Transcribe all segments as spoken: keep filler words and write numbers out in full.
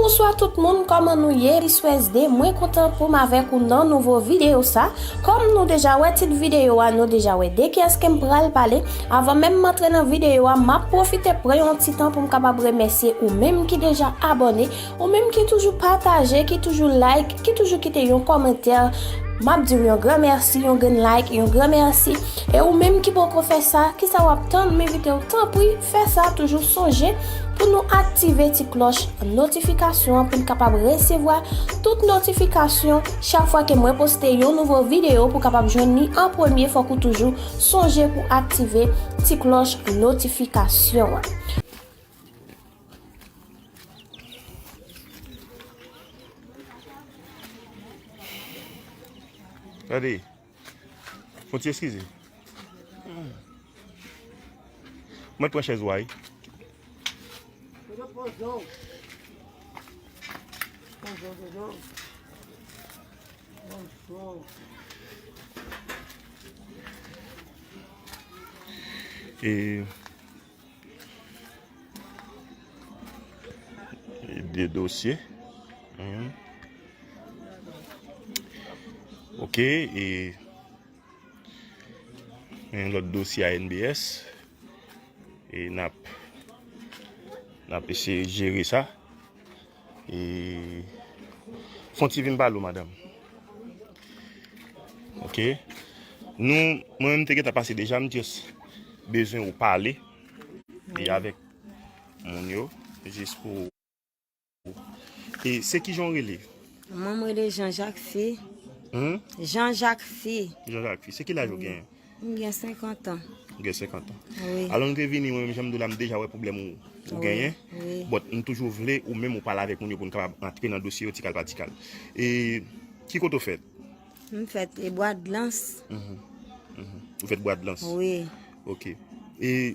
Bonswa tout moun, kòman nou ye? Li sou S D, mwen kontan pou m avèk ou nan nouvo videyo sa. Kòm nou deja wè tit videyo a, nou deja wè de kiyès ke m pral pale. Avan menm m antre nan videyo a, m ap pwofite pran yon ti tan pou m kapab remèsye ou menm ki deja abòne, ou menm ki toujou pataje, ki toujou like, ki toujou kite yon kòmantè. M ap di w yon gran mèsi, yon grenn like, yon gran mèsi. E ou menm ki poko fè sa, kisa w ap tann? M envite w, tanpri, fè sa, toujou sonje pou nou aktive ti klòch notifikasyon an pou n kapab resevwa tout notifikasyon chak fwa ke mwen poste yon nouvo videyo pou w kapab jwenn li an premye. Fòk ou toujou sonje pou aktive ti klòch notifikasyon an. Gade. Fon ti eskize. Mwen pran chèz ou a wi. E, e de dosye. Mhm. Ok, e Gen lòt dosye a N B S. E n ap, n ap eseye jere sa. E fon ti vin pale w, madanm. Ok. Nou, mwen menm te gentan pase deja, m just bezwen ou pale. E avèk moun yo, jis pou E se kijan w rele? Mwen, m rele Jean Jacques Fi. Hmm? Jean Jacques Fi. Jean Jacques Fi. Se ki laj ou genyen? M gen senkant an. Ou gen senkant an. Wi. Alò, nou te vini, mwen menm, jan m di w la, m deja wè pwoblèm ou, ou genyen. Wi. But m toujou vle ou menm ou pale avèk moun yo pou n kapab antre nan dosye yo tikal pa tikal. E ki kote w fèt? M fèt e Bwadlans. Mhm. Mhm. Ou fèt Bwadlans? Wi. Ok. E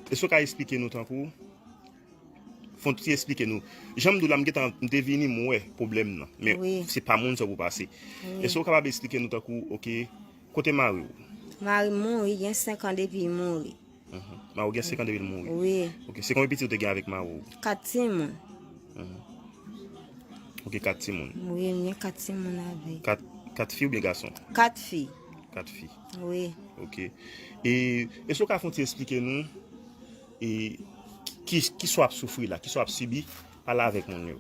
èske w ka esplike nou tankou Fon ti esplike nou. Jan m di w la, m gentan, m te vini, m wè pwoblèm nan. Men se pa moun sa pou pase. Wi. Èske w kapab esplike nou tankou, ok, kote mari w? Mari m mouri, gen senk an depi l mouri. Mhm. Mari w gen senk an depi l mouri? Wi. Ok, se konbyen pitit ou te gen avèk mari w? Kat timoun. Mhm. Ok, kat timoun. Wi, m gen kat timoun avè l. Kat, kat fi oubyen gason? Kat fi. Kat fi. Wi. Ok. E èske w ka fon ti esplike nou e ki, ki sa w ap soufri la, ki sa w ap sibi, pale avèk moun yo.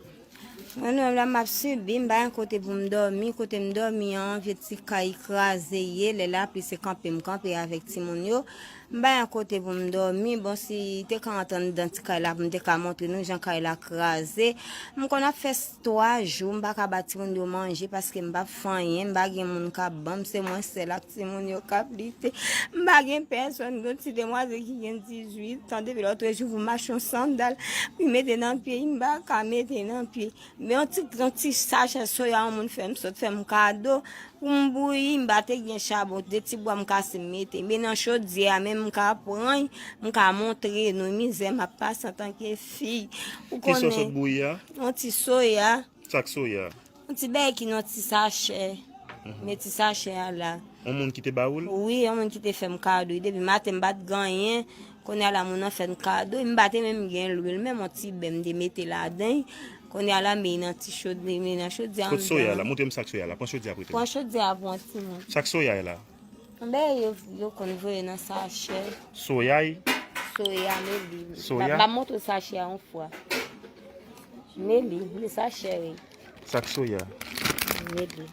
Mwen menm la m ap sibi, m pa gen kote pou m dòmi, kote m dòmi an, vye ti kay kraze ye, lè lapli se kanpe m kanpe avèk timoun yo. M pa gen kote pou m dòmi, bon si te ka antre anndan ti kay la pou m te ka montre nou jan kay la kraze. M konn ap fè twa jou, m pa ka ba timoun yo manje paske m p ap fè anyen, m pa gen moun k ap ban m, se mwen sèl ak timoun yo k ap lite. M pa gen pèsòn, gen yon ti demwazèl ki gen dizuit an, depi lòtrejou pou m achte yon sandal pou mete nan pye, m pa ka mete nan pye. Men yon ti, yon ti sachè soya yon moun fè m sot fè m kado pou m bouyi, m pa te gen chabon, de ti bwa m kase m mete. Men nan chodyè a menm m ka pran, m ka montre nou mizè m ap pase antanke fi. Ou konnen. Kisa w sot bouyi a? Yon ti soya. Sa k soya? Yon ti bègay ki nan ti sachè. Mhm. Men ti sachè a la. Yon moun ki te ba ou l? Wi, yon moun ki te fè m kado. Depi maten m pa t gen anyen. Kounye a la moun nan fè m kado. M pa te menm gen lwil, menm yon ti bè m te mete ladan l. Kounye a la, men nan ti chod-, men nan chodyè anndan. Kot soya la? Montre m sa k soya la. Pran chodyè a prete m. Pran chodyè a pou yon timoun. Sa k soya la? Bègay yo, yo konn voye nan sachè. Soya? Soya, men li. Soya? M ap montre w sachè a yon fwa. Men li, li sachè, wi. Sa k soya? Men li.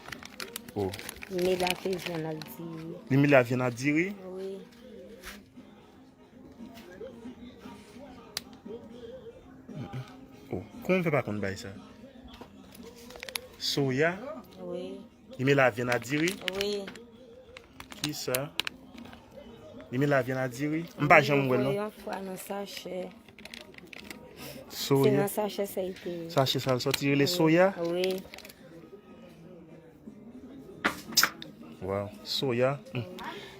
Oh. Li mele ak vyann ak diri. Li mele ak vyann ak diri? Wi. Oh, kòman m fè pa konn bagay sa? Soya? Wi. Li mele ak vyann ak diri? Wi. Kisa? Li mele ak vyann ak diri? M pa janm wè l, non. Yon fwa nan sachè. Soya. Se nan sachè sa l te ye. Sachè sa l soti rele soya? Wi. Wow, soya. Hmm.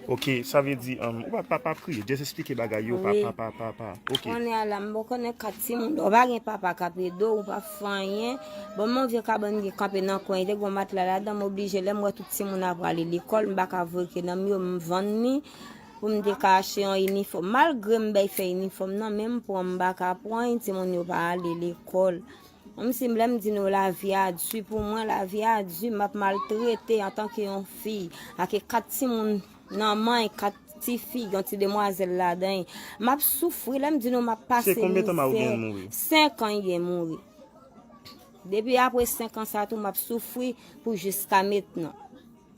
Ok, sa vle di, um, ou pa, pa, pa priye, just esplike bagay yo, pa, pa, pa, pa, pa. Ok. Kounye a la, m bon konnen kat timoun, ou pa gen papa k ap ede w, ou pa fè anyen. Bon, mon vye kabann ki kanpe nan kwen, te gon matla ladan, m oblije, lè m wè tout timoun ap prale lekòl, m pa ka voye ke nan m yo, m vann li, pou m te ka achte yon inifòm. Malgre m bay fè inifòm nan, men m pran, m pa ka pran, timoun yo pa ale lekòl. Menm si lè m di nou lavi a di pou mwen, lavi a di, m ap maltrete antanke yon fi, ake kat timoun nan men, kat tifi, yon ti demwazèl ladan. M ap soufri, lè m di nou m ap pase mizè. Se konbyen tan Mawo genyen mouri? Senk an li gen mouri. Depi apre senk an sa tou, m ap soufri pou jiska mentnan.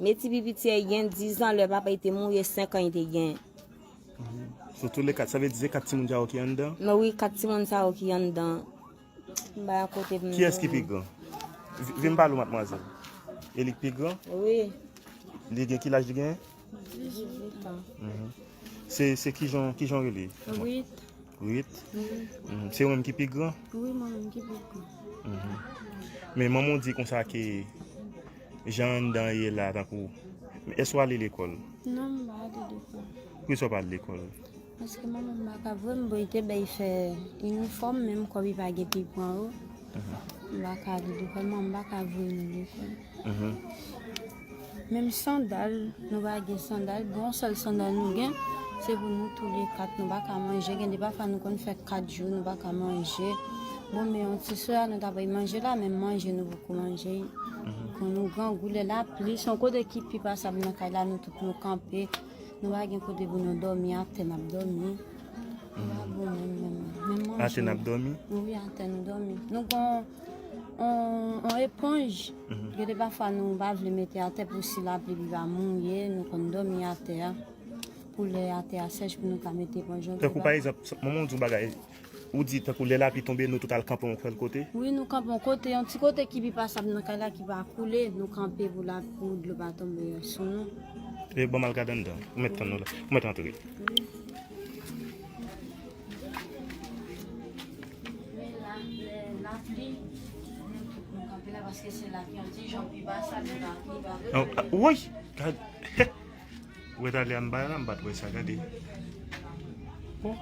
Men ti pi piti a, li gen diz an, lè papa li te mouri, e senk an li te gen. Se tou le kat, sa vle di se kat timoun sa yo ki anndan? Men wi, kat timoun sa yo ki anndan. M pa kote pou m... Kiyès ki pi gran? Vi-, vin pale w, madmwazèl. E li k pi gran? Wi. Li gen ki laj li gen? Dizuit an. Mhm. Se, se kijan, kijan w rele? Rit. Rit? Wi. Mhm. Se ou menm ki pi gran? Wi, mwen menm ki pi gran. Mhm. Men manman w di konsa ke jan anndan ye la, tankou, èske w ale lekòl? Non, m pa ale lekòl. Poukisa w pa ale lekòl? Paske manman m pa ka voye m, bon, li te bay fè inifòm, menm kòb li pa gen pou li pran yo. Mhm. M pa ka ale lekòl, manman m pa ka voye nou lekòl. Mhm. Menm sandal, nou pa gen sandal. Bon, sèl sandal nou gen, se pou nou tou le kat, nou pa ka manje. Gen de pafwa nou konn fè kat jou, nou pa ka manje. Bon, men yon ti swa, nou ta bay manje la, menm manje nou poko manje. Mhm. Kon nou grangou, lè lapli, se yon kote ki pi pasab nan kay la, nou tout nou kanpe. Nou pa gen kote pou nou dòmi, atè n ap dòmi. Nou pa bon menm, menm, menm manje. Atè n ap dòmi? Wi, atè nou dòmi. Nou gen yon, yon eponj. Mhm. Gen de pafwa nou pa vle mete atè pou si lapli li va mouye, nou konn dòmi atè a. Pou lè atè a sèch pou nou ka mete eponj lan. Tankou pa egzanp, manman w di yon bagay, ou di tankou lè lapli tonbe, nou tout al kanpe yon sèl kote? Wi, nou kanpe yon kote, yon ti kote ki pi pasab nan kay la ki pa koule, nou kanpe pou la, pou dlo pa tonbe sou nou. E ban m al gade anndan. Ou mèt tann nou la. Ou mèt antre. Wi. Men la, lè lapli, nou tout nou kanpe la paske se la ki yon ti jan pi pasab nan lapli. Woy! Gad. Ou wè talè a m bay la, m pa t wè sa, gade. Oh.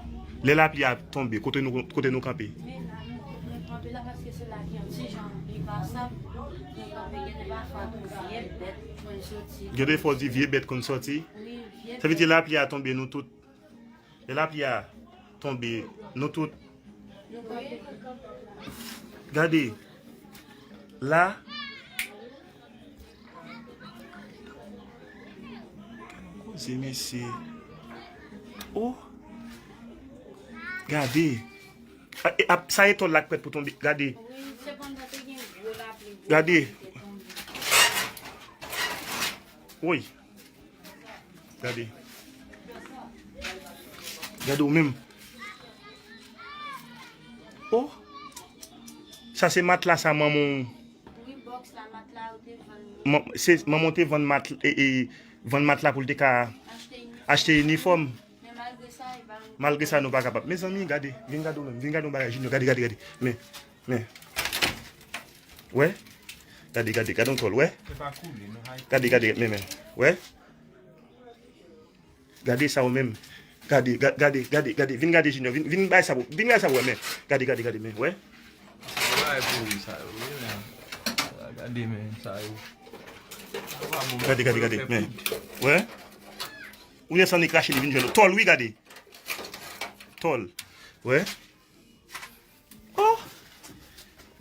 Lè lapli a tonbe, kote nou, kote nou kanpe? Men la, nou, nou kanpe la paske se la ki yon ti jan pi pasab. Nou kanpe, gen de pafwa tou vye bèt konn soti. Gen de fwa w di vye bèt konn soti? Wi, vye bèt. Sa vle di lapli a tonbe, nou tout. Lè lapli a tonbe, nou tout. Gade. La. Koze, mesye. Oh. Gade. A, e, ap, sa e tòl la k prèt pou tonbe. Gade. Gade. Woy. Gade. Gade ou menm. Oh. Sa se matla sa manman w. Wi, bòks la, matla ou te vann. Man-, se manman w te vann mat-, e, e, vann matla pou l te ka achte inifòm. Men malgre sa, li pa... Malgre sa, nou pa kapab. Mezanmi, gade. Vin gade ou menm. Vin gade yon bagay, Junior. Gade, gade, gade. Men. Men. Wè? Gade, gade, gade yon tòl, wè? Se pa koule, non, hay. Gade, gade, men, men. Wè? Gade sa ou menm. Gade, ga-, gade, gade, gade. Vin gade, Junior. Vin, vin bay sa pou, vin bay sa pou wè, men. Gade, gade, gade, men. Wè? Sa bagay pouri sa yo, wi, men. Gade, men, sa yo. Sa pa bon, gade, gade, gade, men. Wè? Ou lè san ni krache li vin jwenn ou. Tòl, wi, gade. Tòl. Wè? Oh!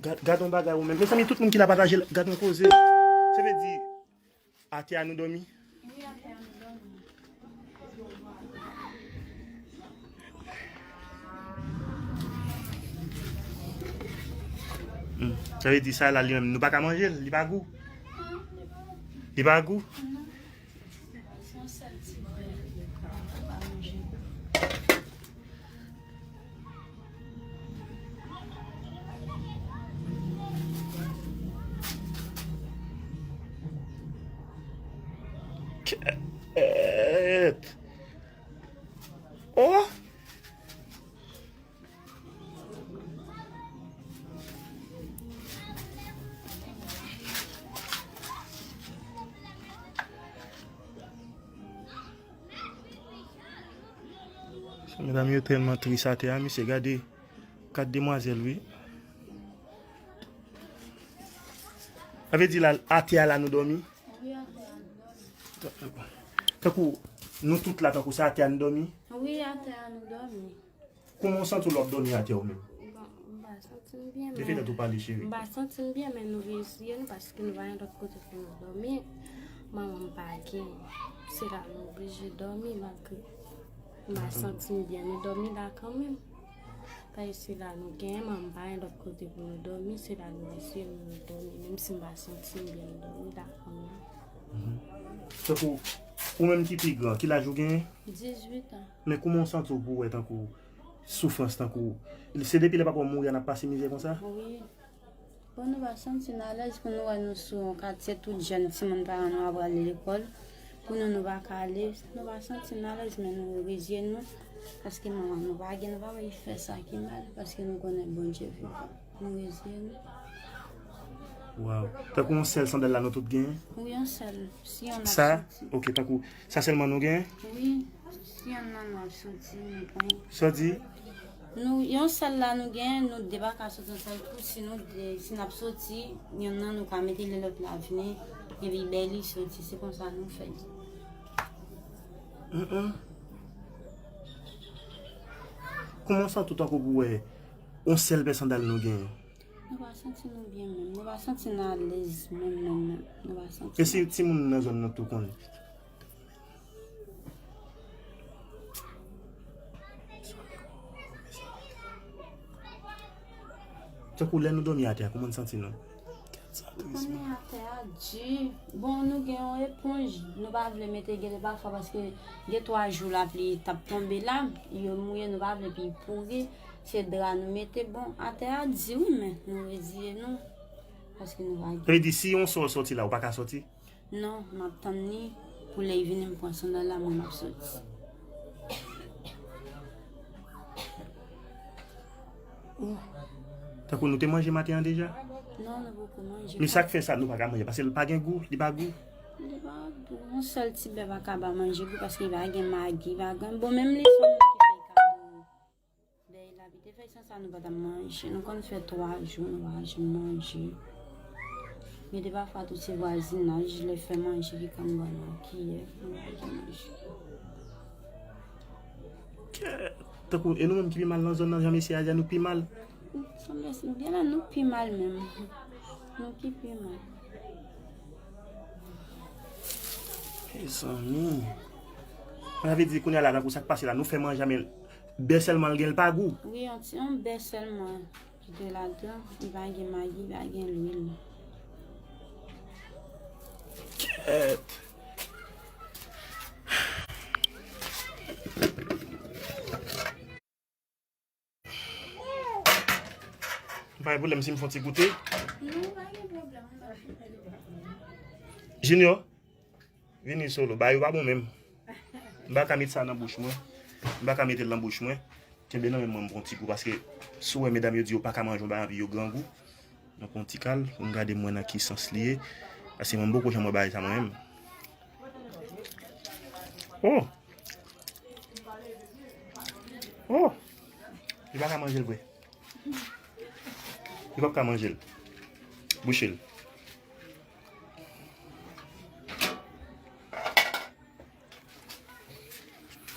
Gad, gad yon bagay ou menm. Mezanmi, tout moun ki la pataje, gad yon koze. Sa vle di, atè a nou dòmi? Wi, atè a nou dòmi. Hmm. Sa vle di sa la li menm, nou pa ka manje l, li pa gou. Li pa gou? Se yon sèl ti bwen. Kèt. Oh! Medam yo tèlman tris atè a, mesye, gade kat demwazèl, wi. Sa vle di la, atè a la nou dòmi? Wi, atè a nou dòmi. Tankou, nou tout la, tankou se atè a nou dòmi? Wi, atè a nou dòmi. Kòman w santi w lè w ap dòmi atè ou menm? Bon, m pa Santi m byen, men. Depi lè tou pale, cheri. M pa santi m byen, men nou reziye nou paske nou pa gen lòt kote pou nou dòmi. Manman m pa gen. Se la nou oblije dòmi, malgre m pa santi m byen. Nou dòmi la kanmenm. Paske se la nou gen, manman m pa gen lòt kote pou nou dòmi. Se la nou reziye nou, nou dòmi. Menm si m pa santi m byen, nou dòmi la kanmenm. Mhm. Tankou, ou menm ki pi gran, ki laj ou genyen? Dizuit an. Men kouman w santi w pou w wè tankou soufrans tankou. Se depi lè papa w mouri a n ap pase mizè konsa? Wi. Bon, nou pa santi n alèz pou nou wè nou sou yon katye, tout jèn timoun paran nou ap prale lekòl. Pou nou, nou pa ka ale. Nou pa santi n alèz, men nou reziye nou. Paske manman nou pa gen, nou pa vle fè sa ki mal, paske nou konnen Bondye vivan. Nou reziye nou. Waw. Tankou yon sèl sandal la nou tout genyen? Wi, yon sèl. Si yon ap soti. Sa? Ok, tankou, sa sèlman nou genyen? Wi, si yon nan nou ap soti, nou pran. Sa di? Nou, yon sèl la nou genyen, nou de pa ka soti yon sèl kou. Si nou de, si n ap soti, yon nan nou ka mete lè lòt la vini, epi bèl li soti. Se konsa nou fè. Mm, mm. Kouman w santi w tankou pou w wè yon sèl pè sandal nou genyen? Nou pa santi nou byen menm. Nou pa santi n alèz menm, menm, menm. Nou pa santi. E si timoun nan zòn nan tou konnen? Tankou lè nou dòmi atè a, kouman n santi nou? Ou konnen atè a di. Bon, nou gen yon eponj. Nou pa vle mete gele pafwa paske gen twa jou lapli t ap tonbe la. Yo mouye, nou pa vle pou l pouri. Se dra nou mete. Bon, atè a di wi, men nou reziye nou. Paske nou pa gen. Sa vle di, si yon sò sòti la, ou pa ka sòti? Non, m ap tann li pou lè l vini, m pran sandal la, mwen m ap soti. Tankou nou te manje maten an deja? Non, nou poko manje. Men sa k fè sa, nou pa ka manje, paske li pa gen gou, li pa gou. Li pa gou. Yon sèl ti bèf akaba manje gou, paske li pa gen magi, li pa gen. Bon, menm li se yon moun ki fè kado. Bèy la, pite fèy san sa nou pa t ap manje. Nou konn fè twa jou, nou pa janm manje. Gen de pafwa tou se vwazinaj, lè fè manje ki konn ban nou kiyè, nou pa janm manje. Kè, tankou, e nou menm ki pi mal nan zòn nan, jan mesye a di a, nou pi mal. Sanble, gen lè nou pi mal menm. Nou ki pi mal. Mezanmi. Sa vle di, kounye a la, tankou sa k pase la, nou fè manje a, men bè sèlman l gen, l pa gou. Wi, yon ti, yon bè sèlman ki te ladan, li pa gen magi, li pa gen lwil. Kèt. Pa gen pwoblèm si m fè yon ti goute. Non, pa gen pwoblèm. Junior, vini solo. Bagay yo pa bon menm. M pa ka met sa nan bouch mwen. M pa ka mete l nan bouch mwen. Kenbe nan men mwen, m pran yon ti gou, paske si w wè medam yo di yo pa ka manje yon bagay anpi yo grangou. Donk, yon ti kal, pou m gade mwen nan ki sans li ye. Paske mwen m poko janm wè bagay sa mwen menm. Oh! Oh! Li pa ka manje l vre. Li p ap ka manje l. Bouche l.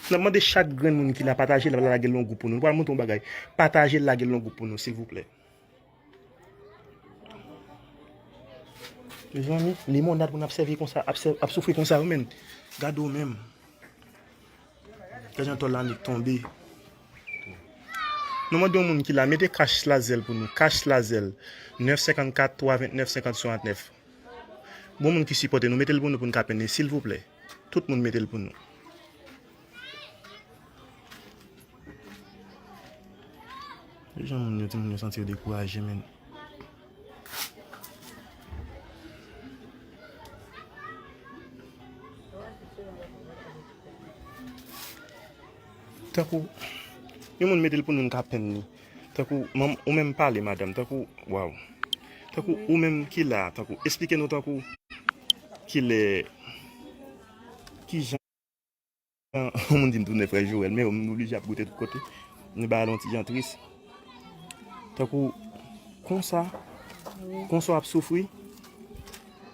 N ap mande chak grenn moun ki la pataje l, lage l nan gwoup pou nou. Nou pral montre yon bagay. Pataje l, lage l nan gwoup pou nou, silvouplè. Mezanmi, limonad pou n ap sèvi konsa, ap sè-, ap soufri konsa, wi, men. Gade w menm. Gade jan tòl la nik tonbe. Nou mande yon moun ki la, mete kach Lazèl pou nou. Kach Lazèl, nèf senkannkat, twa vennèf, senkant swasantnèf. Bon moun ki sipòte nou, mete l pou nou, pou n ka pene, silvouplè. Tout moun mete l pou nou. Jan moun yo, timoun yo santi yo dekouraje, men. Tankou, yon moun mete l pou nou, n ka penn li. Tankou, manm, ou menm pale, madanm, tankou, waw. Tankou, ou menm ki la, tankou, esplike nou, tankou, kilè, ki jan. Yon moun di m tounen frè Joel, men m oblije ap goute tout kote. M ba l yon ti jan tris. Tankou, konsa, konsa w ap soufri.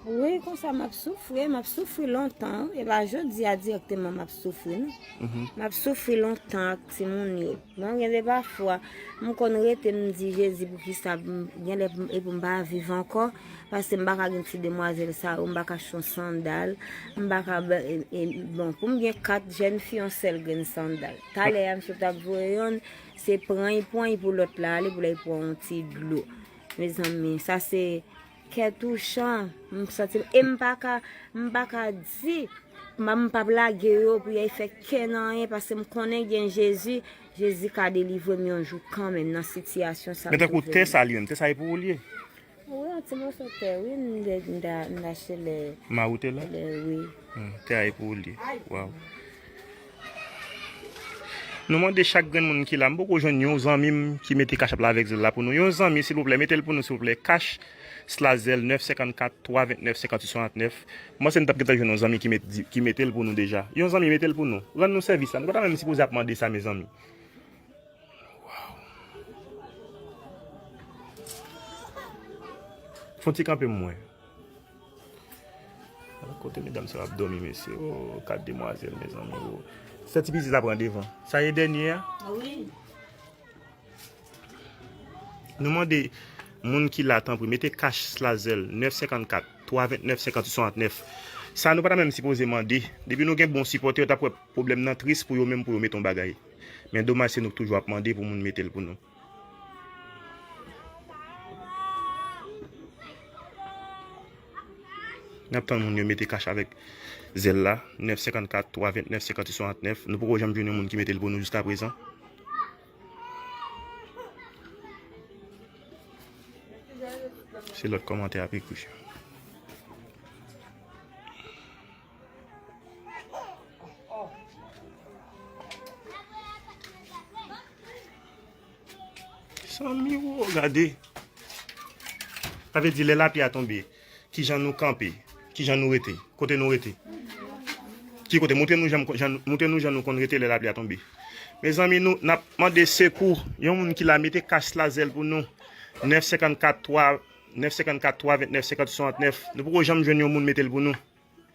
Wi, konsa m ap soufri, m ap soufri lontan. E pa jodi a dirèkteman m ap soufri, non. M ap soufri lontan ak timoun yo. Bon, gen de pafwa, m konn rete, m di, Jezi, poukisa m, gen lè m, epi m pa viv ankò, paske m pa ka gen ti demwazèl sa yo, m pa ka achte yon sandal, m pa ka, e, e, bon, pou m gen kat jèn fi, yon sèl grenn sandal. Talè a, misye t ap voye yonn, se pran, li pran, li pou lòt la ale, pou l al pran yon ti dlo. Mezanmi, sa se kè touchan. M santi m, e m pa ka, m pa ka di, m, m p ap lage yo pou y al fè kenn anyen, paske m konnen gen Jezi. Jezi ka delivre m yon jou kanmenm nan sitiyasyon sa m Men tankou twouve tè m. Sa li menm, tè sa e pou ou li ye? Wi, yon ti moso tè, wi, m de, m da, m dache lè, Mawoute la? Lè, wi. Hmm, tè a e pou ou li ye. Waw. Nou mande chak grenn moun ki la, m poko jwenn yon zanmi m ki mete Cash App la avèk Zelle la pou nou. Yon zanmi, silvouplè, mete l pou nou, silvouplè. Cash slash Zelle, nèf senkannkat twa vennèf senkanntuit swasantnèf. M panse n t ap gentan jwenn yon zanmi ki met, ki mete l pou nou deja. Yon zanmi, mete l pou nou. Rann nou sèvis la. Nou pa ta menm sipoze ap mande sa, mezanmi. Waw. Fon ti kanpe m wè. Kote medam sa yo ap dòmi, mesye? Oh, kat demwazèl, mezanmi, oh. Fè ti pitit la pran devan. Sa e dènye a? Wi. Nou mande moun ki la, tanpri, mete Cash slash Zelle, nèf senkannkat twa vennèf senkanntuit swasantnèf. Sa nou pa ta menm sipoze mande. Depi nou gen bon sipòtè, yo t ap wè pwoblèm nan tris pou yo menm pou yo mete yon bagay. Men domaj, se nou k toujou ap mande pou moun mete l pou nou. N ap tann moun yo mete Cash avèk Zelle la, nèf senkannkat twa vennèf senkanntuit swasantnèf. Nou poko janm jwenn yon moun ki mete l pou nou jiskaprezan. Se lòt kòmantè ap ekri. Zanmi, wo, gade. Sa vle di lè lapli a tonbe, kijan nou kanpe? Kijan nou rete? Kote nou rete? Ki kote? Montre nou jan, jan, montre nou jan nou konn rete lè lapli a tonbe. Mezanmi, nou, n ap mande sekou. Yon moun ki la, mete Cash slash Zelle pou nou. Nèf senkannkat twa, nèf senkannkat twa vennèf senkanntuit swasantnèf. Nou poko janm jwenn yon moun mete l pou nou.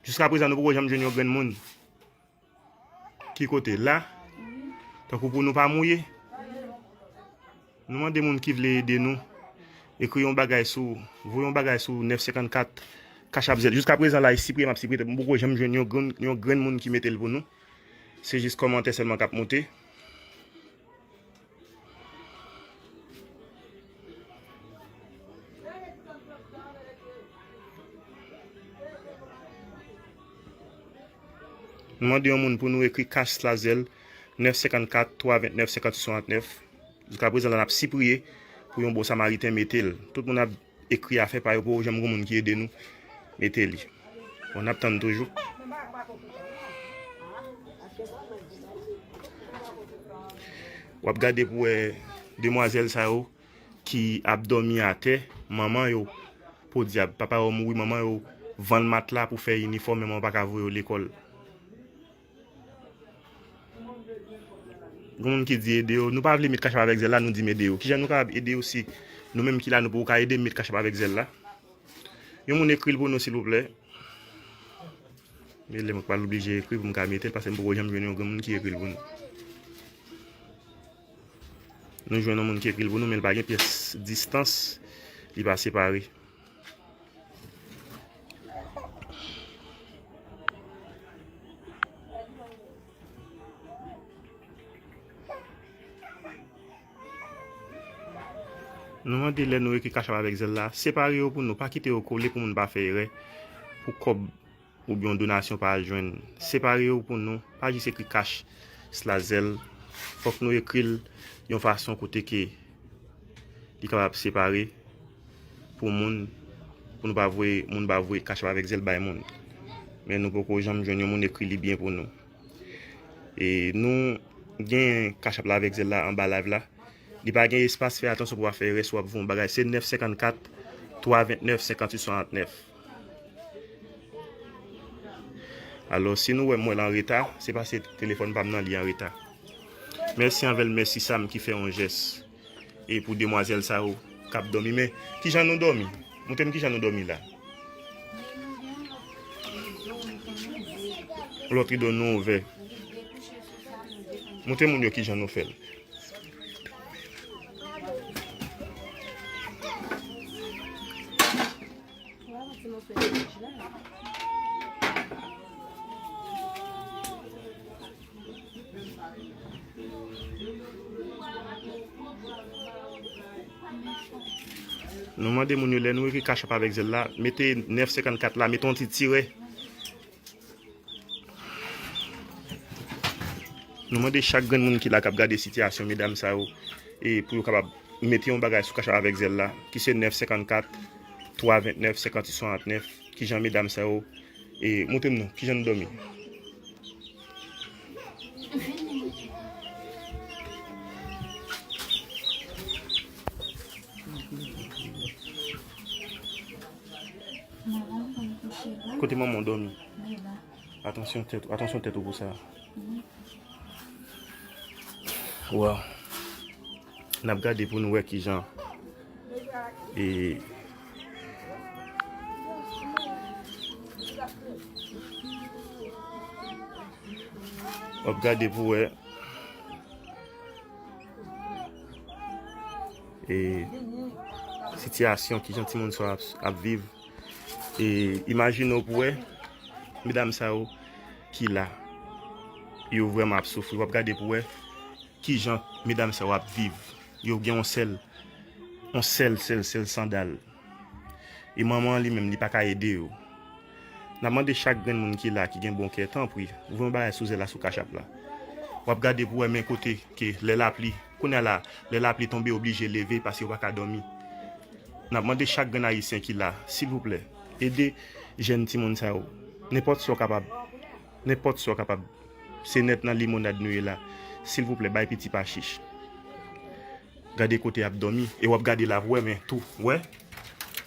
Jiskaprezan, nou poko janm jwenn yon grenn moun. Ki kote? La? Tankou pou nou pa mouye. Nou mande moun ki vle ede nou. Ekri yon bagay sou, voye yon bagay sou nèf senkannkat Cash App Zelle. Jiskaprezan la, e sipriye m ap sipriye tèt mwen. M poko janm jwenn yon grenn, yon grenn moun ki mete l pou nou. Se jis kòmantè sèlman k ap monte. Nou mande yon moun pou nou ekri Cash slash Zelle nèf senkannkat twa vennèf senkanntuit swasantnèf. Jiskaprezan la, n ap sipriye pou yon bon samariten mete l. Tout moun ap ekri afè pa yo, poko janm gon moun ki ede nou mete li. Bon, n ap tann toujou. W ap gade pou wè demwazèl sa yo ki ap dòmi atè, manman yo, podyab, papa yo mouri, manman yo vann matla pou fè inifòm, men manman pa ka voye yo lekòl. Gen moun ki di ede yo. Nou pa vle met Cash App avèk Zelle la, nou di m ede yo. Kijan nou kapab ede yo si nou menm ki la, nou poko ka ede m met Cash App avèk Zelle la? Yon moun ekri l pou nou, silvouplè. Men lè mwen pral oblije ekri pou m ka mete l, paske m poko janm jwenn yon grenn moun ki ekri l pou nou. Nou jwenn yon moun ki ekri l pou nou, men l pa gen pyès distans, li pa separe. Nou mande lè nou ekri Cash App avèk Zelle la, separe yo pou nou, pa kite yo kole pou moun pa fè erè, pou kòb oubyen yon donasyon pa al jwenn. Separe yo pou nou, pa jis ekri Cash slash Zelle. Fòk nou ekri l yon fason kote ke li kapab separe pou moun, pou nou pa voye, moun pa voye Cash App avèk Zelle bay moun. Men nou poko janm jwenn yon moun ekri li byen pou nou. E nou gen Cash App la avèk Zelle la anba live la. Li pa gen espas, fè atansyon pou w pa fè erè si w ap voye yon bagay. Se nèf senkannkat twa vennèf senkanntuit swasantnèf. Alò, si nou wè m wè l an reta, se paske telefòn pa m nan li an reta. Mèsi anvè l, mèsi Sam ki fè yon jès. E pou demwazèl sa yo k ap dòmi. Men, kijan nou dòmi? Montre m kijan nou dòmi la. Lòt rido nou ouvè. Montre moun yo kijan nou fè l. Nou mande moun yo, lè nou ekri Cash App avèk Zelle la, mete nèf senkannkat la, mete yon ti tirè. Nou mande chak grenn moun ki la k ap gade sitiyasyon medam sa yo, e pou yo kapab mete yon bagay sou Cash App avèk Zelle la, ki se nèf senkannkat, twa vennèf, senkannsis swasantnèf, kijan medam sa yo, e montre m non, kijan nou dòmi. Kote manman w dòmi? Atansyon tèt, atansyon tèt ou pou sa. Waw. N ap gade pou nou wè kijan. E w ap gade pou wè. E sitiyasyon kijan timoun sa yo ap, ap viv. E imajine w pou wè medam sa yo ki la. Yo vrèman ap soufri. W ap gade pou wè kijan medam sa yo ap viv. Yo gen yon sèl, yon sèl, sèl, sèl sandal. E manman an li menm, li pa ka ede yo. N ap mande chak grenn moun ki la, ki gen bon kè, tanpri, voye yon bagay sou Zelle la, sou Cash App la. W ap gade pou wè men kote ke lè lapli, kounye a la, lè lapli tonbe, oblije leve paske yo pa ka dòmi. N ap mande chak grenn Ayisyen ki la, silvouplè, ede jèn timoun sa yo. Nenpòt sa w kapab, nenpòt sa w kapab. Se nèt nan limonad nou ye la. Silvouplè, bay piti pa chich. Gade kote y ap dòmi. E w ap gade la pou wè, men tou. Wè?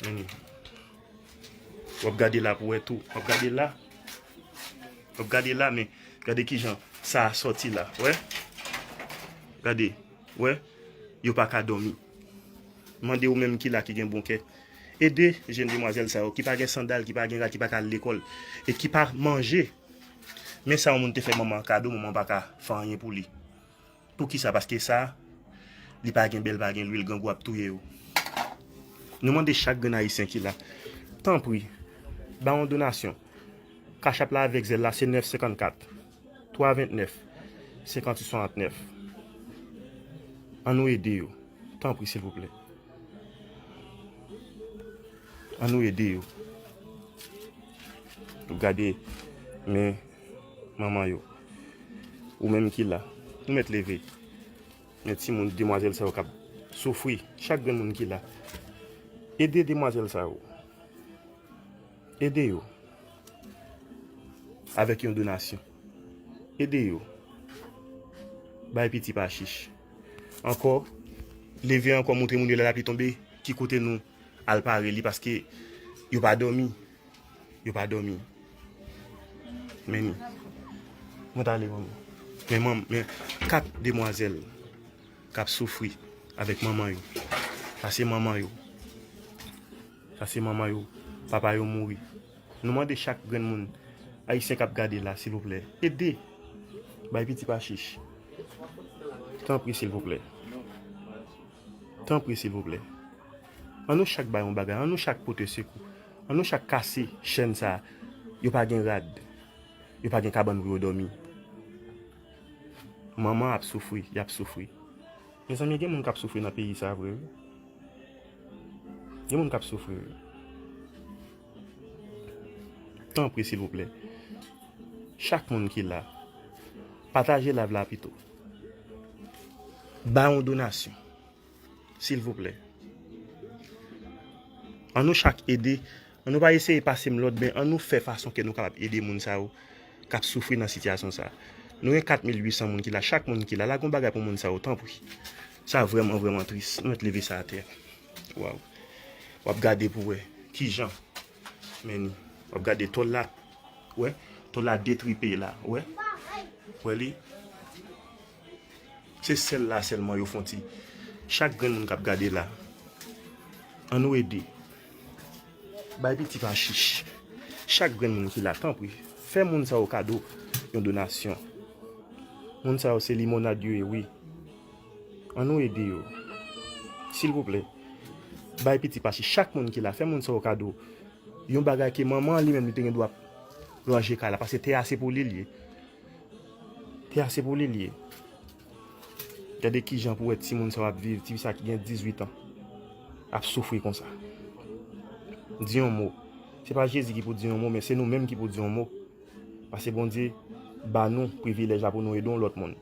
Men. W ap gade la pou wè tou. W ap gade la. W ap gade la, men gade kijan sa a sòti la. Wè? Gade. Wè? Yo pa ka dòmi. Mande ou menm ki la, ki gen bon kè. Ede jèn demwazèl sa yo, ki pa gen sandal, ki pa gen rad, ki pa ka al lekòl, e ki pa manje. Men sa yon moun te fè manman an kado, manman an pa ka fè anyen pou li. Poukisa? Paske sa, li pa gen bèl, pa gen lwil, grangou ap touye yo. Nou mande chak grenn Ayisyen ki la, tanpri, ba yon donasyon. Cash App la avèk Zelle la, se nèf senkannkat, twa vennèf, senkannsis swasantnèf. Ann nou ede yo. Tanpri, silvouplè. Ann nou ede yo. Gade, men manman yo. Ou menm ki la. Ou mèt leve. Men timoun, demwazèl sa yo k ap soufri. Chak grenn moun ki la. Ede demwazèl sa yo. Ede yo. Avèk yon donasyon. Ede yo. Bay piti pa chich. Ankò, leve ankò, montre moun yo lè lapli tonbe, ki kote nou al pare li, paske yo pa dòmi. Yo pa dòmi. Men ni. Mwen t ale, manman. Men manm, men kat demwazèl k ap soufri avèk manman yo. Sa se manman yo. Sa se manman yo. Papa yo mouri. Nou mande chak grenn moun ayisyen k ap gade la, silvouplè, ede. Bay piti pa chich. Tanpri, silvouplè. Tanpri, silvouplè. Ann nou chak bay yon bagay. Ann nou chak pote sekou. Ann nou chak kase chèn sa a. Yo pa gen rad. Yo pa gen kabann pou yo dòmi. Manman ap soufri, y ap soufri. Mezanmi, gen moun k ap soufri nan peyi sa a vre, wi. Gen moun k ap soufri, wi. Tanpri, silvouplè. Chak moun ki la, pataje live la pito. Ba yon donasyon. Silvouplè. Ann nou chak ede. Ann nou pa eseye pase m lòd, men ann nou fè fason ke nou kapab ede moun sa yo k ap soufri nan sitiyasyon sa. Nou gen kat mil uit san moun ki la. Chak moun ki la, lage yon bagay pou moun sa yo, tanpri. Sa vrèman, vrèman tris. Nou mèt leve sa atè. Waw. W ap gade pou wè kijan. Men ni. W ap gade tòl la. Wè. Tòl la detripe la. Wè. Wè li. Se sèl la sèlman yo fon ti. Chak grenn moun k ap gade la. Ann nou ede. Bay piti pa chich. Chak grenn moun ki la, tanpri. Fè moun sa yo kado. yon donasyon. Moun sa yo se limonad yo ye, wi. Ann nou ede yo. Silvouplè. Bay piti pa si chak moun ki la, fè moun sa yo kado. Yon bagay ke manman an li menm li te gen dwa ranje kay la, paske tè a se pou li l ye. Tè a se pou li l ye. Gade kijan pou wè timoun sa yo ap viv, tifi sa ki gen dizuit an ap soufri konsa. Di yon mo. Se pa Jezi ki pou di yon mo, men se nou menm ki pou di yon mo. Paske Bondye ba nou privilèj la pou nou ede yon lòt moun.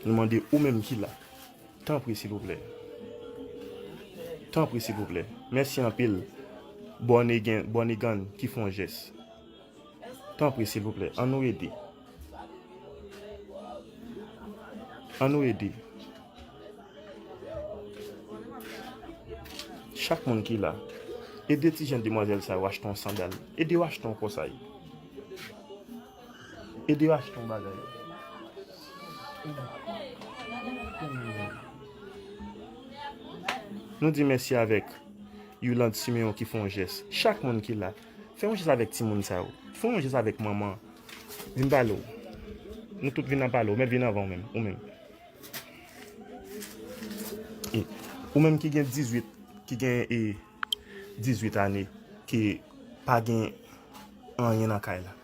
Nou mande ou menm ki la, tanpri silvouplè. Tanpri silvouplè. Mèsi anpil. Born again, born again ki fè yon jès. Tanpri silvouplè. Ann nou ede. Ann nou ede. Chak moun ki la, ede ti jèn demwazèl sa yo achte yon sandal. Ede yo achte yon kòsay. Ede yo achte yon bagay. Nou di mèsi avèk Yolande Simeon ki fè yon jès. Chak moun ki la, fè yon jès avèk timoun sa yo. Fè yon jès avèk manman. Vin pale w. Nou tout vin ap pale w. Mèt vin anvan w menm. Ou menm. E, ou menm ki gen dizuit, ki gen, e, dizuit ane, ki pa gen anyen nan kay la.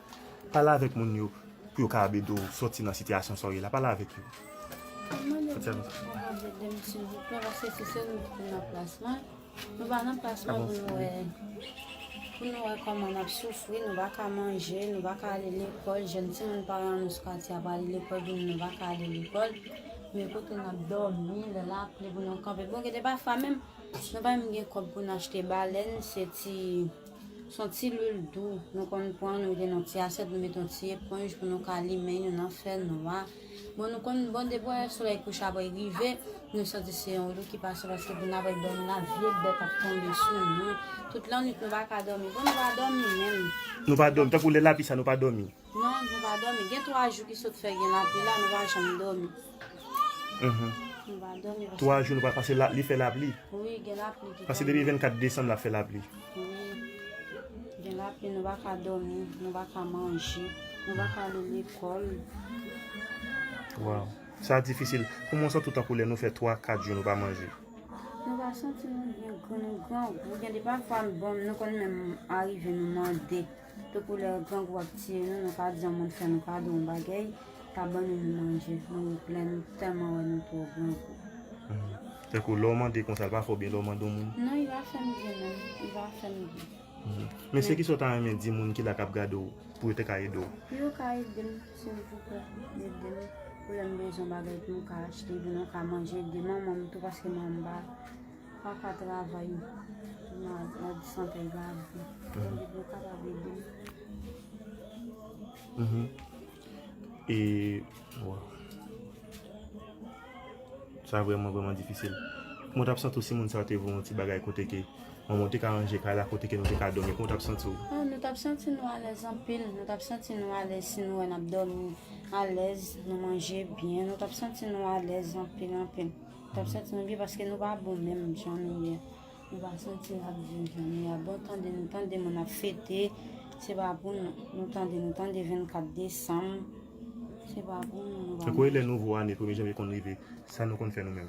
Pale avèk moun yo pou yo kapab ede w sòti nan sitiyasyon sa w ye la. Pale avèk yo. Mwen mande pou nou kapab ede m, silvouplè, paske se sèl nou ki nan plas la. Nou pa nan plas la pou nou wè, pou nou wè kòman n ap soufri, nou pa ka manje, nou pa ka ale lekòl, jèn timoun paran nou sou katye a pa ale lekòl, pou nou, nou pa ka ale lekòl. Men kote n ap dòmi, lè lapli pou nou kanpe. Bon, gen de pafwa menm, nou pa menm gen kòb pou n achte balèn, se ti, se yon ti lwil dou nou konn pran, nou mete nan ti asyèt, nou mete yon ti eponj pou nou ka limen yo nan fènwa. Bon, nou konn, bon, depi w wè solèy kouche ap rive, nou santi se yon dlo ki pase, paske pou n ap dòmi la, vye bèt ap tonbe sou nou. Tout lannwit, nou pa ka dòmi. Bon, nou pa dòmi menm. Nou pa dòmi. Tankou lè lapli sa, nou pa dòmi. Non, nou pa dòmi. Gen twa jou ki sot fè gen lapli la, nou pa janm dòmi. Mhm. Nou pa dòmi paske twa jou, nou pa, paske la, li fè lapli. Wi, gen lapli ki tonbe. Paske depi vennkat desanm, l ap fè lapli. Wi. Gen lapli, nou pa ka dòmi, nou pa ka manje, nou pa ka ale lekòl. Waw. Sa difisil. Kòman w santi w tankou lè nou fè twa, kat jou nou pa manje? Nou pa santi nou byen, gran, nou grangou. Gen de pafwa, bon, nou konn menm arive nou mande. Tankou lè grangou ap tiye nou, nou ka di yon moun fè nou kado yon bagay, ka ban nou, nou manje. Nou replè, nou tèlman wè nou twò grangou. Mhm. Tankou lè w mande konsa, l pa fè w byen lè w mande yon moun? Non, li pa fè m byen menm. Li pa fè m byen. Mhm. Men se kisa w ta renmen di moun ki la k ap gade w pou yo te ka ede w? Pou yo ka ede m, silvouplè, ede m. Pou lè m bezwen bagay pou m ka achte, pou nou ka manje, ede manman m tou, paske manman m pa, pa ka travay. Malad, sante l pa bon. Pou yo kapab ede m. Mhm. E, waw. Sa vrèman, vrèman difisil. Kòman w t ap santi w si moun sa yo te voye yon ti bagay kote ke manman w te ka ranje kay la, kote ke nou te ka dòmi? Kòman w t ap santi w? Oh, nou t ap santi nou alèz anpil. Nou t ap santi nou alèz si nou wè n ap dòmi alèz, nou manje byen. Nou t ap santi nou alèz anpil, anpil. Nou t ap santi nou byen paske nou pa bon menm jan nou ye. Nou pa santi n ap viv jan nou ye a. Bon, tande, nou tande moun ap fete, se pa pou nou. Nou tande, nou tande vennkat desanm, se pa pou nou, nou pa. Tankou e lè nouvo ane, premye janvye konn rive, sa nou konn fè nou menm?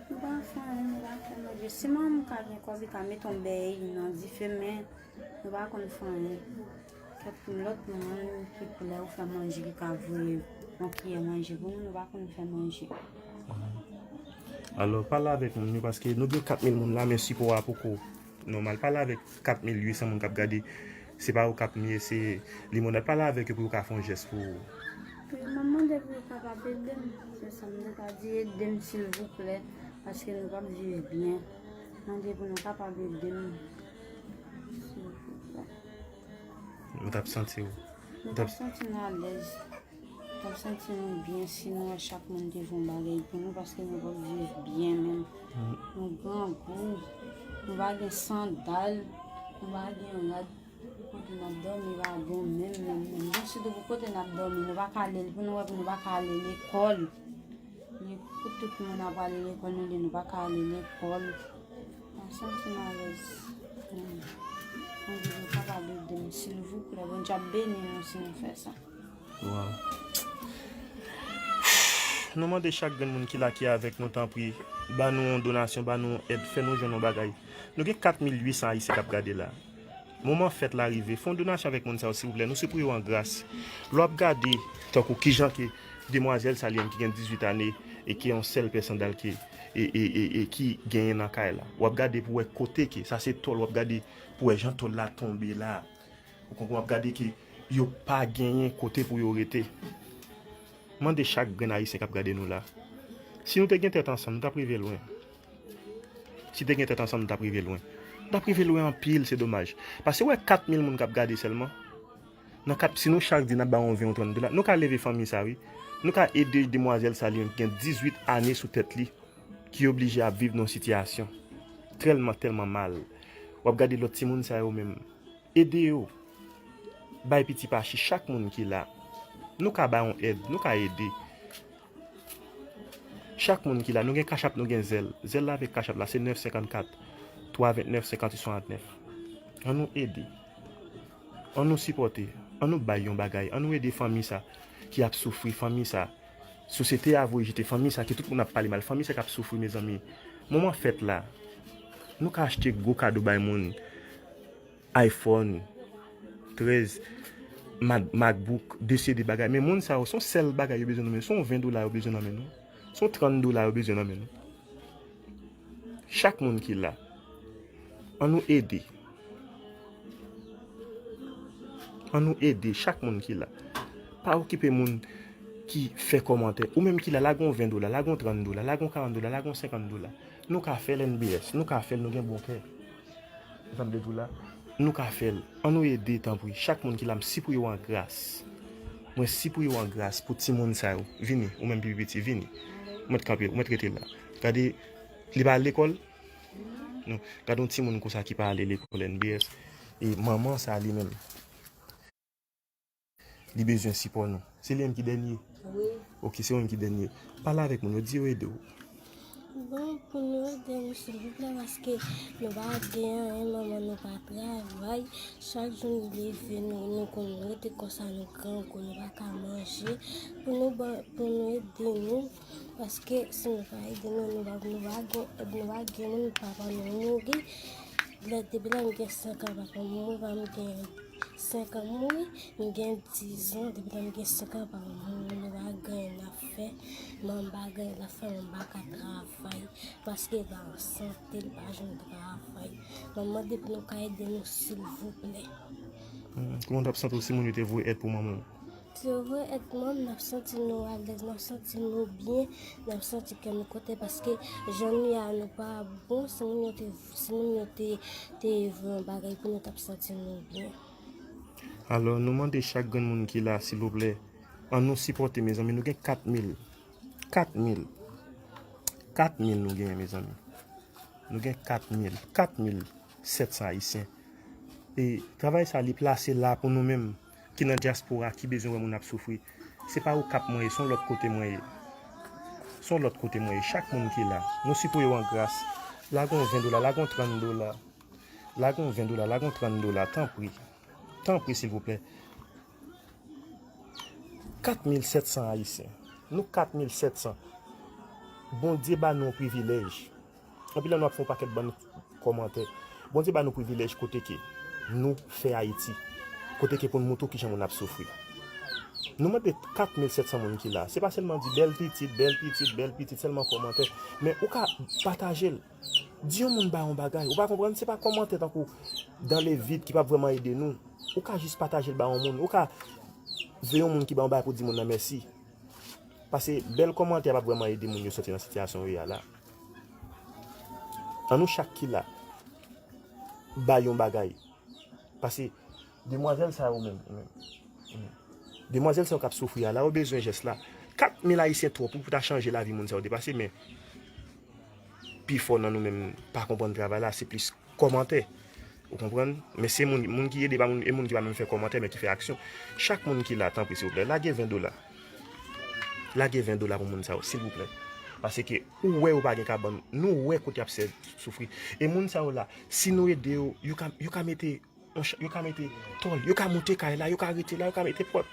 Nou pa fè anyen, nou pa fè manje. Si manman m ka gen kòb, li ka mete yon bèy nan dife, men nou pa konn fè anyen. Kèk lòt moun ki pou lè yo fè manje, ki ka voye yon kiyè manje pou nou, nou pa konn fè manje. Alò, pale avèk moun yo, paske nou gen kat mil moun la, men sipò a poko nòmal. Pale avèk kat mil uit san moun k ap gade. Se pa yo k ap miye, se limonad. Pale avèk yo pou yo ka fè yon jès pou ou. Wi, m ap mande pou yo kapab ede m. Se sa m te ka di, ede m silvouplè, paske nou p ap viv byen. Mande pou nou kapab ede m, silvouplè. Ou t ap santi w? Nou t ap santi nou alèz. Nou t ap santi nou byen si nou wè chak moun te fè yon bagay pou nou, paske nou p ap viv byen menm. Mm. Nou grangou, nou pa gen sandal, nou pa gen rad. Kote n ap dòmi pa bon menm, menm, menm. Bon, sitou pou kote n ap dòmi, nou pa ka ale, pou nou wè, pou nou pa ka ale lekòl. Ni pou tout moun ap ale lekòl, nou di nou pa ka ale lekòl. Ansanm ti malèz. Mwen di nou kapab ede m, silvouplè. Bondye ap beni nou si nou fè sa. Waw. Nou mande chak grenn moun ki la, ki avèk nou, tanpri, ba nou yon donasyon, ba nou yon èd, fè nou jwenn yon bagay. Nou gen kat mil uit san Ayisyen k ap gade la. Moman fèt la rive. Fè yon donasyon avèk moun sa yo, silvouplè. Nou sipriye w an gras. Lè w ap gade, tankou kijan ke demwazèl sa li menm ki gen dizuit ane e ki yon sèl pè sandal ke e, e, e, e ki genyen nan kay la. W ap gade pou wè kote ke, sa se tòl, w ap gade pou wè jan tòl la tonbe la. Ou konprann, w ap gade ke yo pa genyen kote pou yo rete. Mande chak grenn Ayisyen k ap gade nou la. Si nou te gen tèt ansanm, nou t ap rive lwen. Si te gen tèt ansanm, nou t ap rive lwen. Nou t ap rive lwen anpil, se domaj. Paske w wè kat mil moun k ap gade sèlman. Nan kat, si nou chak di n ap ba yon ven, yon trant dola, nou ka leve fanmi sa, wi. Nou ka ede demwazèl sa li menm ki gen dizuit ane sou tèt li, ki oblije ap viv nan yon sitiyasyon tèlman, tèlman mal. W ap gade lòt timoun sa yo menm. Ede yo. Bay piti pa chi, chak moun ki la. Nou ka ba yon èd, nou ka ede. Chak moun ki la, nou gen Cash App, nou gen Zelle. Zelle la avèk Cash App la, se nèf senkannkat, twa vennèf, senkannwit, swasannèf. Ann nou ede. Ann nou sipòte. Ann nou bay yon bagay. Ann nou ede fanmi sa ki ap soufri, fanmi sa sosyete a voye jete, fanmi sa ke tout moun ap pale mal, fanmi sa k ap soufri, mezanmi. Moman fèt la. Nou ka achte gwo kado bay moun. iPhone trèz, Mac-, MacBook, de seri de bagay. Men moun sa yo, se yon sèl bagay yo bezwen nan men nou. Se yon ven dola yo bezwen nan men nou. Se yon trant dola yo bezwen nan men nou. Chak moun ki la, ann nou ede. Ann nou ede chak moun ki la. Pa okipe moun ki fè kòmantè. Ou menm ki la, lage yon ven dola, lage yon trant dola, lage yon karant dola, lage yon senkant dola. Nou ka fè l, N B S. Nou ka fè l, nou gen bon kè. Ou sa m vle di w la? Nou ka fè l. Ann nou ede, tanpri. Chak moun ki la, m sipriye w an gras. Mwen sipriye w an gras pou timoun sa yo. Vini, ou menm ki pi piti, vini. Ou mèt kanpe, ou mèt rete la. Gade, li pa al lekòl? Non. Gade yon timoun konsa ki pa ale lekòl, N B S. E manman sa li menm. Li bezwen sipò nou. Se li menm ki dènye? Wi. Ok, se ou menm ki dènye. Pale avèk moun yo, di yo ede w. Bon, pou nou ede nou, silvouplè, paske nou pa gen anyen, manman nou pa travay. Chak jou nou leve, nou, nou konn rete konsa, nou grangou, nou pa ka manje. Pou nou ban, pou nou ede nou, paske si nou pa ede nou, nou pa, nou pa gen èd, nou pa gen moun, papa nou mouri. Lè, depi lè m gen senk an, papa m mouri, papa m gen senk an mouri, m gen diz an, depi lè m gen senk an, papa m mouri, nou pa gen anyen n ap fè, manman m pa gen anyen l ap fè, manman m pa ka travay, paske l pa an sante, l pa janm travay. Mwen mande pou nou ka ede nou, silvouplè. Hmm, kòman w t ap santi w si moun yo te voye èd pou manman w? Si yo voye èd pou mwen, n ap santi nou alèz, n ap santi nou byen, n ap santi kè nou kontan paske jan nou ye a nou pa bon, si moun yo te, si moun yo te, te voye yon bagay pou nou, t ap santi nou byen. Alò, nou mande chak grenn moun ki la, silvouplè, ann nou sipòte, mezanmi, nou gen kat mil. Kat mil. Kat mil nou genyen, mezanmi. Nou gen kat mil. Kat mil sèt san Ayisyen. E travay sa, li plase la pou nou menm ki nan dyaspora, ki bezwen wè moun ap soufri. Se pa Okap mwen ye, se yon lòt kote mwen ye. Se yon lòt kote mwen ye. Chak moun ki la, nou sipriye w an gras. Lage yon ven dola, lage yon trant dola. Lage yon ven dola, lage yon trant dola, tanpri. Tanpri, silvouplè. Kat mil sèt san Ayisyen. Nou kat mil sèt san. Bondye ba nou yon privilèj. Anpil nan nou ap fè yon pakèt bann kòmantè. Bondye ba nou privilèj kote ke nou fè Ayiti. Kote ke pou n montre w kijan moun ap soufri. Nou mande kat mil sèt san moun ki la. Se pa sèlman di bèl pitit, bèl pitit, bèl pitit, sèlman kòmantè. Men ou ka pataje l. Di yon moun ba yon bagay. Ou pa konprann? Se pa kòmantè tankou dans le vide ki p ap vrèman ede nou. Ou ka jis pataje l ba yon moun. Ou ka veye yon moun ki ba yon bagay pou di moun nan mèsi. Paske bèl kòmantè p ap vrèman ede moun yo soti nan sitiyasyon yo ye a la. Ann nou chak ki la, bay yon bagay. Paske demwazèl sa yo menm, menm, menm. Demwazèl sa yo k ap soufri a la, yo bezwen jès la. Kat mil Ayisyen twòp pou, pou ta chanje lavi moun sa yo depase, men pifò nan nou menm pa konprann travay la, se plis kòmantè. Ou konprann? Men se moun, moun ki ede pa moun, e moun ki pa menm fè kòmantè, men ki fè aksyon. Chak moun ki la, tanpri, silvouplè, lage ven dola. Lage ven dola pou moun sa yo, silvouplè. Paske ou wè yo pa gen kabann. Nou wè kote y ap sè soufri. E moun sa yo la, si nou ede yo, yo ka, yo ka mete yon cha-, yo ka mete tòl, yo ka moute kay la, yo ka rete la, yo ka mete pòt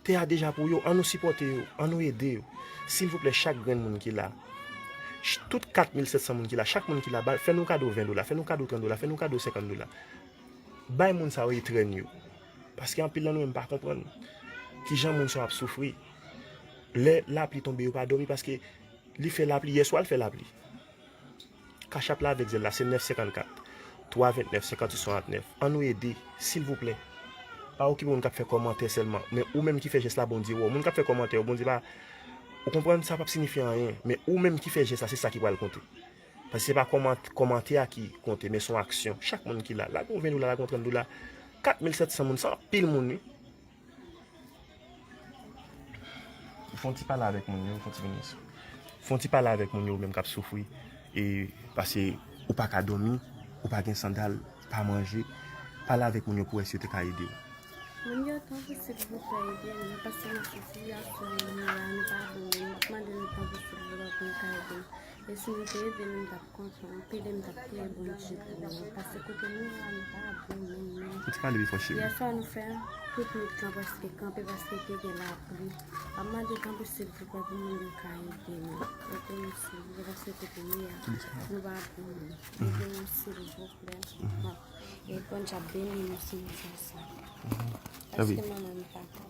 tè a deja pou yo. Ann nou sipòte yo, ann nou ede yo. Silvouplè, chak grenn moun ki la, ch-, tout kat mil sèt san moun ki la, chak moun ki la, ba, fè nou kado ven dola, fè nou kado trant dola, fè nou kado senkant dola. Bay moun sa yo etrèn yo. Paske anpil nan nou menm pa konprann kijan moun sa yo ap soufri. Lè lapli tonbe, yo pa dòmi paske li fè lapli, yèswa l fè lapli. Kachap la avèk zèl la, se nèf senkannkat, twa vennèf, senkantuit swasantnèf. Ann nou ede, silvouplè. Pa okipe moun k ap fè kòmantè sèlman. Men ou menm ki fè jès la, Bondye wè w. Moun k ap fè kòmantè yo, Bondye pa, ou konprann, sa p ap sinifye anyen. Men ou menm ki fè jès la, se sa ki pral konte. Paske se pa kòmant-, kòmantè a ki konte, men se yon aksyon. Chak moun ki la, lage yon ven dola, lage yon trant dola. Kat mil sèt san moun, se anpil moun, wi. Fè yon ti pale avèk moun yo, fè yon ti vini. Fè yon ti pale avèk moun yo, ou menm k ap soufri. E, paske ou pa ka dòmi, ou pa gen sandal, ou pa manje. Pale avèk moun yo pou wè si yo te ka ede w. Moun yo, tanpri, silvouplè, ede nou, paske nou sou sitiyasyon nou ye a, nou pa bon menm. M ap mande nou, tanpri, silvouplè, pou nou ka ede nou. E si nou te ede nou, m t ap kontan anpil e m t ap priye Bondye pou nou. Paske kote nou ye a, nou pa bon menm, menm. Ou te pale pi fò, cheri. Yèswa, nou fè tout nwit lan prèske kanpe paske te gen lapli. M ap mande, tanpri, silvouplè, pou moun yo ka ede nou. Ede nou, silvouplè, paske kote nou ye a, nou pa bon menm. Ede nou, silvouplè. Bon. E Bondye ap beni nou si nou fè sa. Èske manman nou pa ka?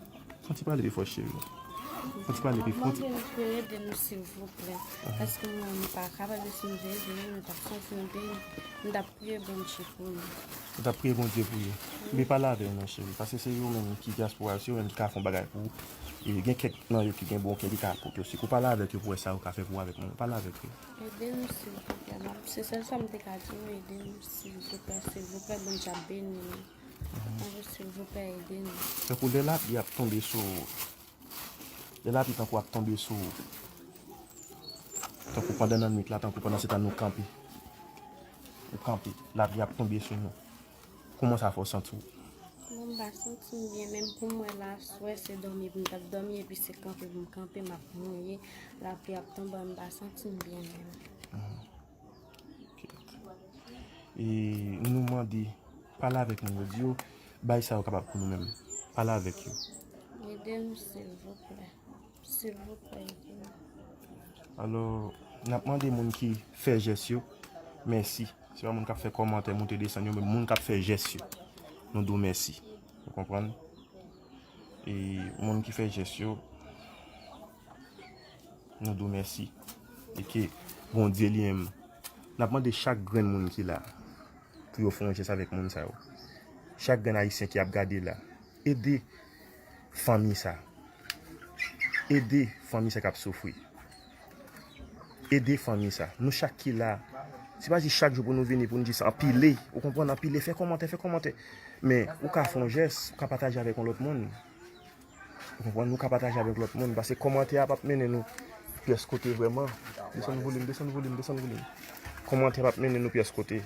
Fè yon ti pale pi fò, cheri. Fè yon ti pale pi fò. Mande nou pou ede nou, silvouplè. Èske manman nou pa kapab, si nou te ede nou, nou t ap santi nou beni, nou t ap priye Bondye pou nou. Nou t ap priye Bondye pou yo. Men pale avè yo non, cheri, paske se yo menm ki dyaspora, se yo menm ki ka fè yon bagay pou ou. E gen kèk nan yo ki gen bon kè, ki ka pote yo sekou. Pale avèk yo pou wè sa yo ka fè pou ou avèk manman. Pale avèk yo. Ede nou, silvouplè. Se sèl sa m te ka di nou, ede nou, silvouplè, silvouplè, Bondye ap beni nou. Tanpri, silvouplè, ede nou. Tankou lè lapli ap tonbe sou ou, lè lapli tankou ap tonbe sou ou, tankou pandan nan nwit la, tankou pandan se tan nou kanpe, nou kanpe, lapli ap tonbe sou nou, kòman sa fè w santi w? Bon, m pa santi m byen, menm pou m wè la, aswè se dòmi pou m t ap dòmi, epi se kanpe pou m kanpe, m ap mouye, lapli ap tonbe, m pa santi m byen menm. E nou mande, pale avèk moun yo, di yo, bay sa yo kapab pou nou menm. Pale avèk yo. Ede nou, silvouplè. Silvouplè, ede nou. Alò, n ap mande moun ki fè jès yo, mèsi. Se pa moun k ap fè kòmantè, moute desann yo, men moun k ap fè jès yo, nou di w mèsi. Ou konprann? E moun ki fè jès yo, nou di w mèsi. E ke Bondye li menm, n ap mande chak grenn moun ki la pou yo fè yon jès avèk moun sa yo. Chak grenn ayisyen ki ap gade la, ede fanmi sa. Ede fanmi sa k ap soufri. Ede fanmi sa. Nou chak ki la, se pa jis chak jou pou nou vini, pou nou jis anpile. Ou konprann? Anpile, fè kòmantè, fè kòmantè. Men, ou ka fè yon jès, ou ka pataje avèk yon lòt moun. Ou konprann? Nou ka pataje avèk lòt moun, paske kòmantè a p ap mennen nou pyès kote vrèman. Desann volim, desann volim, desann volim. Kòmantè a p ap mennen nou pyès kote.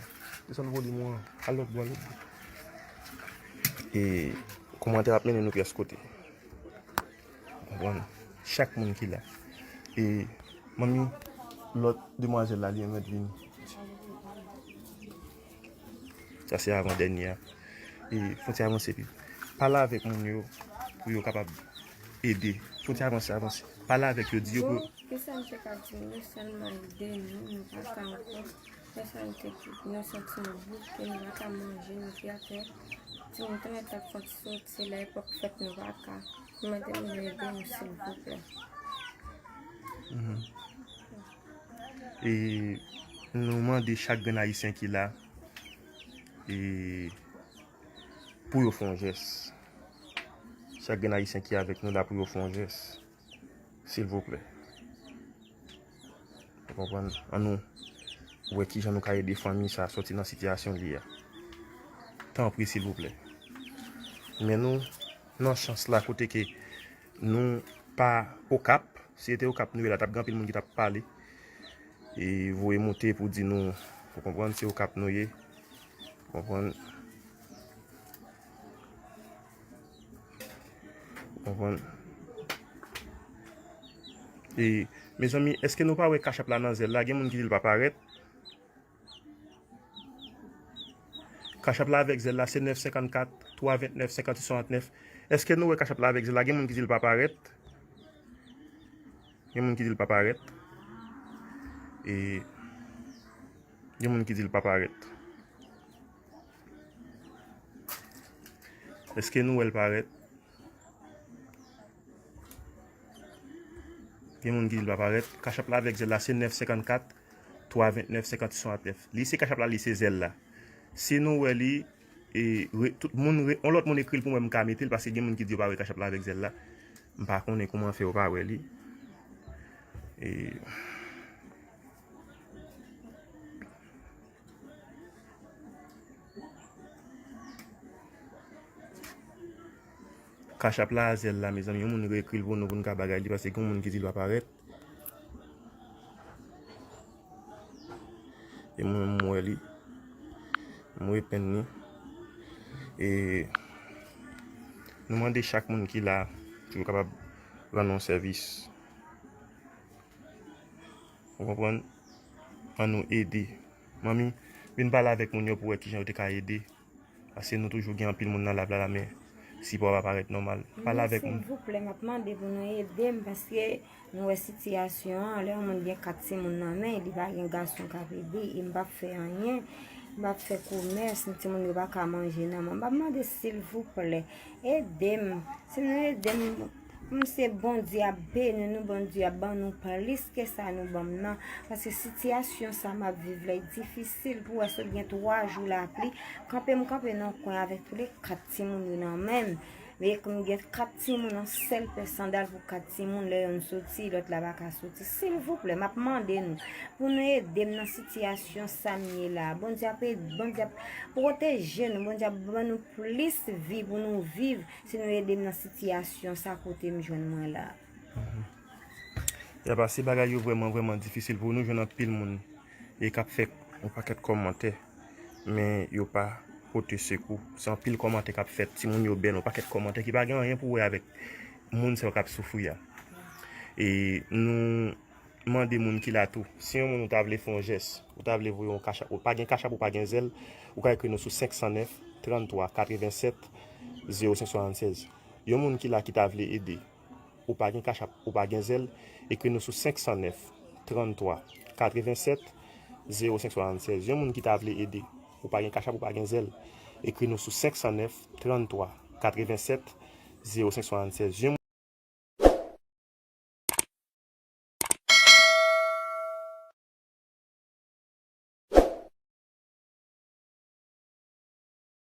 Desann volim ou an. Al lòt bò, al lòt bò. E kòmantè a p ap mennen nou pyès kote. Ou konprann? Chak moun ki la. E manmi, lòt demwazèl la, li mèt vini. Sa se avan dènye a. E fon ti avanse pi. Pale avèk moun yo pou yo kapab ede. Fon ti avanse, avanse. Pale avèk yo, di yo pou. Bon, kisa m te ka di nou, sèlman ede nou, nou pa ka ankò. Fè sa nou te di, nou santi nou bouke, nou pa ka manje, nou te atè. Timoun te mèt ap fè ti soti, se lè epòk fèt nou pa ka. Nou mande moun yo ede nou, silvouplè. Mhm. E nou mande chak grenn ayisyen ki la, e pou yo fè yon jès. Chak grenn ayisyen ki avèk nou la pou yo fè yon jès. Silvouplè. Ou konprann? Ann nou wè kijan nou ka ede fanmi sa a sòti nan sitiyasyon li a. Tanpri, silvouplè. Men nou nan chans la kote ke nou pa Okap. Si se te Okap nou ye la, t ap gen anpil moun ki t ap pale. E voye moute pou di nou, ou konprann, se Okap nou ye. Ou konprann? Ou konprann? E, mezanmi, èske nou pa wè Cash App la nan zèl la? Gen moun ki di l pa parèt. Cash App la avèk zèl la, se nèf senkannkat, twa vennèf, senkantuit, swasantnèf. Èske nou wè Cash App la avèk zèl la? Gen moun ki di l pa parèt. Gen moun ki di l pa parèt. E gen moun ki di l pa parèt. Èske nou wè l parèt? Gen moun ki di l pa parèt. Cash App la avèk zèl la se nèf senkannkat, twa vennèf, senkantuit, swasantnèf. Li se Cash App la, li se zèl la. Si nou wè li, e, re, tout moun, re, yon lòt moun ekri l pou mwen, m ka mete l, paske gen moun ki di yo pa wè Cash App la avèk zèl la. M pa konnen kouman fè yo pa wè li. E, Cash App la, zèl la, mezanmi, yon moun reekri l pou nou, pou n ka bagay li, paske gen moun ki di l pa parèt. E mwen, m wè li. M repenn li. E nou mande chak moun ki la, si yo kapab rann nou sèvis. Ou konprann? Ann nou ede. Manmi, vin pale avèk moun yo pou wè kijan yo te ka ede. Paske nou toujou gen anpil moun nan live la, la, men sipò a pa parèt nòmal. Pale avèk moun. Silvouplè, m ap mande pou nou ede m, paske nou wè sitiyasyon an, lè yon moun gen kat timoun nan men, li pa gen gason k ap ede, e m p ap fè anyen, m p ap fè komès, timoun yo pa ka manje nan men. M ap mande, silvouplè, ede m. Si nou ede m, m se Bondye ap beni nou, Bondye ap ban nou plis ke sa nou ban m nan. Paske sitiyasyon sa m ap viv la, li difisil pou wè sot gen twa jou lapli. Kanpe m kanpe nan kwen avèk tou le kat timoun yo nan men m. Veye kou m gen kat timoun, yon sèl pè sandal pou kat timoun, lè yonn soti, lòt la pa ka soti. Silvouplè, m ap mande nou, pou nou ede m nan sitiyasyon sa m ye la. Bondye ap ed-, Bondye ap pwoteje nou, Bondye ap ban nou plis vi pou nou viv, si nou ede m nan sitiyasyon sa kote m jwenn mwen la. Ya pase bagay yo vrèman, vrèman difisil pou nou jwenn anpil moun e k ap fè yon pakèt kòmantè, men yo pa pote sekou. Se anpil kòmantè k ap fèt, timoun yo bèl, yon pakèt kòmantè ki pa gen anyen pou wè avèk moun sa yo k ap soufri a. E nou mande moun ki la tou, si yon moun ou ta vle fè yon jès, ou ta vle voye yon Cash App, ou pa gen Cash App, ou pa gen zèl, ou ka ekri nou sou senk san nèf, trann twa, katreven sèt, zewo senk swasannsèz. Yon moun ki la ki ta vle ede, ou pa gen Cash App, ou pa gen zèl, ekri nou sou senk san nèf, trann twa, katreven sèt, zewo senk swasannsèz. Yon moun ki ta vle ede, ou pa gen Cash App, ou pa gen zèl, ekri nou sou senk san nèf, trann twa, katreven sèt, zewo senk swasannsèz. Yon